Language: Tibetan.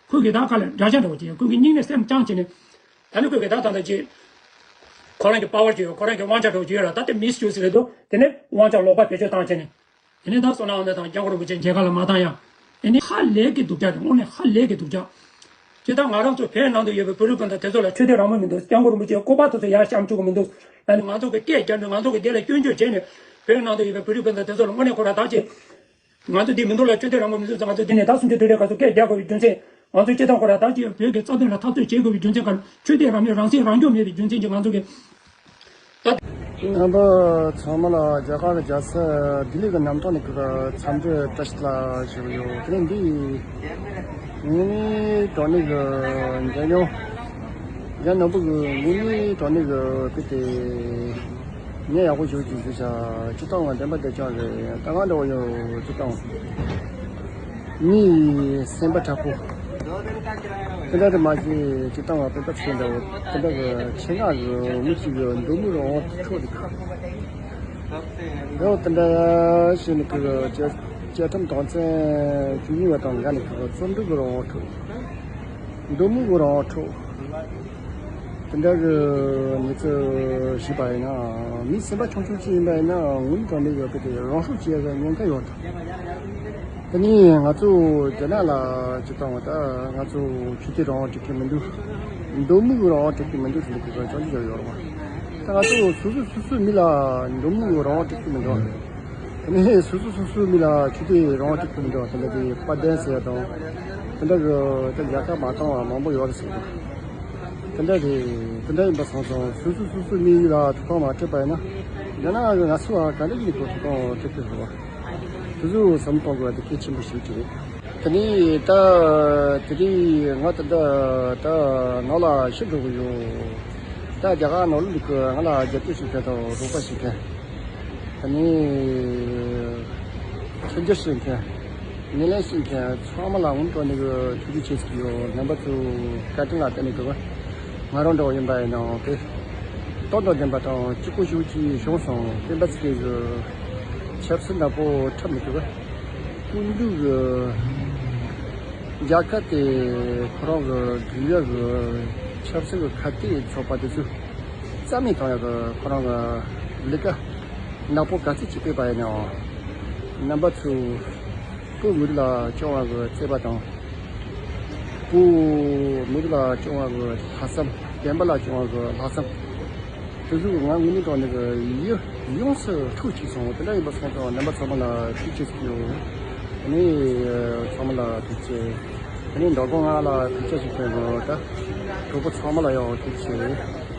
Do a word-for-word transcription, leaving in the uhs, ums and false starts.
ཁོས་གི་ད་ཁ་ལ་འདྲ་ཆགས་འདྲ་བོ་ཅིག་ཡོད། ཁོས་གི་སྙིང་ནས་སེམས་བཅངས་བྱས་ནས། ད་ནི་ཁོས་གི་ད་ད་ད་ཅིག་ཁོ་རང་གི་པ་ཝར་ཅིག་ཡོད། ཁོ་རང་གི་དབང་ཆ་འདྲ་བོ་ཅིག་ཡོད་ར། ད་དེ་མིས་ཡུ་སི་བྱས་ནས་དེ་ནས་དབང་ཆ་ལོག་པ་བེད་སྤྱོད་བཏང་བྱས་ནས། དེ་ནས་ད་སོང་ན་འོ་ན་ད་སྐྱབས་མགོན་རིན་པོ་ཆེ་མཇལ་ཁ་ལ་མ་བཏང་ཡ། དེ་ནི་ཧ་ལས་ཀྱི་སྡུག་ཅག་རེད། དངོས་གནས་ཧ་ལས་ཀྱི་སྡུག་ཅག་ཅི་ལྟར་ང་རང་ཚོ་བོད་ནང་དུ་ཡོད་པའི་བོད་རིགས་སྤུན་ཟླ་དེ་ཚོ་ལ་ཆོས་དད་རང་མོས་མི་འདུག་སྐྱབས་མགོན་རིན་པོ་ཆེའི་སྐུ་པར་དེ་ཚོ་ཡར་བཤམས་བཅུག་གི་མི་འདུག་ཨ་ནི་ང་ཚོ་གི་སྐད་རྒྱབ་ནས་ང་ཚོ་གི་དེ་ལ་སྐྱོན་བརྗོད་བྱས་ནས་བོད་ནང་དུ་ཡོད་པའི་བོད་རིགས་སྤུན་ཟླ་དེ་ཚོ་ལ་དངོས་གནས་ཁོ་རང་བདག་གཅེས། ང་ཚོ་འདི་མི་འདུག་ལ་ཆོས་དད་རང་མོས་མི་འདུག་ང་ཚོ་འདི་ནས་ད་སུམ་ཅུ་དོན་རེ་ག་ཚོད་སྐད་རྒྱག་དགོས་པའི་རྒྱུ་མཚན། ང་ཚོ་སྤྱི་བཏང་ཁོ་རང་བདག་གཅེས་བོད་ཀྱི་རྩ་དོན་ལ་འཐབ་རྩོད་བྱེད་དགོས་པའི་རྒྱུ་མཚན་ག་རེ། ཆོས་དད་རང་མོས་རང་སྲིད་རང་སྐྱོང་མེད་པའི་རྒྱུ་མཚན་གྱིས་ང་ཚོ་གི་ད། རྣམ་པ་ཚང་མ་ལ་རྒྱ་གར་གྱི་རྒྱལ་ས་ལྡི་ལི་གི་གནམ་ཐང་ནས་ཀྱི་འཚམས་འདྲི་བཀྲ་ཤིས་བདེ་ལེགས་ཞུ་གི་ཡོད། དེ་ནས་འདི་དངོས་གནས་དྲང་གནས་ཀྱི་མཇལ་མྱོང་། རྒྱ་ནོར་བུ་གི་དངོས་གནས་དྲང་གནས་ཀྱི་དཔེ་དེ་ངས་ཡག་པོ་ཞུ་ཅིག་ཞུ་བྱ། སྤྱི་བཏང་བ་བདེན་པ་བདེ་ཆགས་རེད། ད་གང་འདྲ་བོ་ཡོད་སྤྱི་བཏང་བ། མི་ཡི་སེམས་པ་དྲག་པོ། དེ་འདྲ་དེ་མ་ཟད་སྤྱིར་བཏང་བ་དཔེ་ལྟ་ཚུལ་འདྲ་བོ་དེ་འདྲ་གི་ཆེད་མངགས་གི་མི་གཅིག་གི་འདོད་མོས་རང་དབང་འཕྲོག་དེ་ཁ། འདྲ་བོ་དེ་འདྲ་བྱས་ནས་ཁོ་གི་བཅའ་བཅའ་ཁྲིམས་དོན་ཚན་བཅུ་གཉིས་པ་དང་འགལ་ནས་ཁོ་གི་རྩོམ་སྒྲིག་གི་རང་དབང་འཕྲོག་འདོད་མོས་གི་རང་དབང་འཕྲོག་དེ་འདྲ་གི་མྱི་ཚོ་ཞིག་པ་ཡིན་ན། མི་སེམས་པ་ཆུང་ཆུང་ཅིག་ཡིན་པ་ཡིན་ན་ངུ་དྲག་མི་ཡོད་པ་དེ་རང་སྲོག་བཅད་ཀྱི་ཉེན་ཁ་ཡོད་དོ། དེ་ནས་ང་ཚོ་རྒྱ་ནག་ལ་ཅི་བཏང་བ་ད་ང་ཚོ་ཆོས་དད་རང་དབང་སྤྲད་ཀྱི་མི་འདུག་འདོད་མོས་ཀྱི་རང་དབང་སྤྲད་ཀྱི་མི་འདུག་ཟེར་ནས་ཁོ་ཚོ་ཅོག་ཅོག་ཡོད་རེད་བ། ད་ང་ཚོ་སོ་སོ་སོ་སོའི་མི་ལ་འདོད་མོས་ཀྱི་རང་དབང་སྤྲད་ཀྱི་མི་འདུག་དེ་ནས་སོ་སོ་སོ་སོའི་མི་ལ་ཆོས་དད་རང་དབང་སྤྲད་ཀྱི་མི་འདུག་དེ་འདྲ་དེ་དཔལ་ལྡན་ཟེར་ཡ་དང་། དེ་འདྲ་གི་ད་རྒྱལ་ཁ་མ་བཏང་བ་མང་པོ་ཡོད་རེད་ཟེར་གི། དེ་འདྲ་རེད། དེ་འདྲ་ཡིན་པ་སོང་ཙང་སོ་སོ་སོ་སོའི་མི་ལ་ཐུགས་ཁུར་མ་སྤྲད་པ་ཡིན་ན། རྒྱ་ནག་གི་ང་ཚོ་ལ་ག་འདྲ་ཡིན་གོ་ཐུགས་ཁུར་སྤྲད་ཐུབ་པ། དེ་ཚོ་བསམ་བློ་གཏོང་དགོས་པ་དེ་གལ་ཆེན་པོ་ཞིག་རེད། དེ་ནས་ད་དེ་རིང་ང་ད་ལྟ་ད་ནང་ལ་ཕྱིར་འགྲོ་གི་ཡོད། ད་རྒྱ་གར་ནང་ལ་འདུག་གི། ང་ལ་རྒྱབ་སྐྱོར་ཞིག་བྱས་དང་རོགས་པ་ཞིག་བྱས། དེ་ནས་མཚོན་ཆ་བཤད་མཁན། ངན་ལན་བཤད་མཁན་ཚང་མ་ལ་འུན་ཀྲོ་ནི་གི་ཐུགས་རྗེ་ཆེ་ཟེར་གྱི་ཡོད། རྣམ་པ་ཚོ་བཀའ་དྲིན་ལ་བརྟེན་ནས་འགྲོ་གི། ང་རང་འདྲ་བོ་ཡིན་པ་ཡིན་ནའང་དེ། སྟོབས་དང་ལྡན་པ་དང་གཅིག་པུ་ཞུགས་ཀྱིས་བྱུང་སོང་། སྤེན་པ་ཚེ་རིང་གི་ཆབ་སྲིད་ནག་པོ་འཁྲབ་མི་ཐུབ། སྐུ་མདུན་གྱི་རྒྱལ་ཁབ་དེ་ཁོ་རང་གི་སྒྲིག་ཡ་གི་ཆབ་སྲིད་ཀྱི་ཁ་གཏད་ཚོགས་པ་དེ་ཚོས་རྩ་མེད་གཏོང་ཡ་གི་ཁོ་རང་གི་ལས་ཀ་ནག་པོ་ག་ཚོད་ཅིག་སྤེལ་པ་ཡིན་ནའང་། རྣམ་པ་ཚོས་བོད་མི་རིགས་ལ་སྐྱོང་བ་གི་བརྩེ་བ་དང་། བོད་མི་རིགས་ལ་སྐྱོང་བ་གི་ལྷག་བསམ། བདེན་པ་ལ་སྐྱོང་བ་གི་ལྷག་བསམ། དེ་ཚོ་ང་དངོས་གནས་དྲང་གནས་ཀྱི་ཡིད་ཡོངས་སུ་འཁྲུག་ཅིག་སོང་། དེ་འདྲ་ཡིན་པ་སོང་ཙང་རྣམ་པ་ཚང་མ་ལ་ཐུགས་རྗེ་ཆེ་ཞུ། དེ་ནས་ཚང་མ་ལ་ཐུགས་རྗེ་ཆེ། དེ་ནས་མདང་དགོང་ང་ལ་ཐུགས་རྗེ་ཆེ་ཞུ་མཁན་གྱི་ད་གྲོགས་པོ་ཚང་མ་ལ་ཡང་ཐུགས་རྗེ་ཆེ།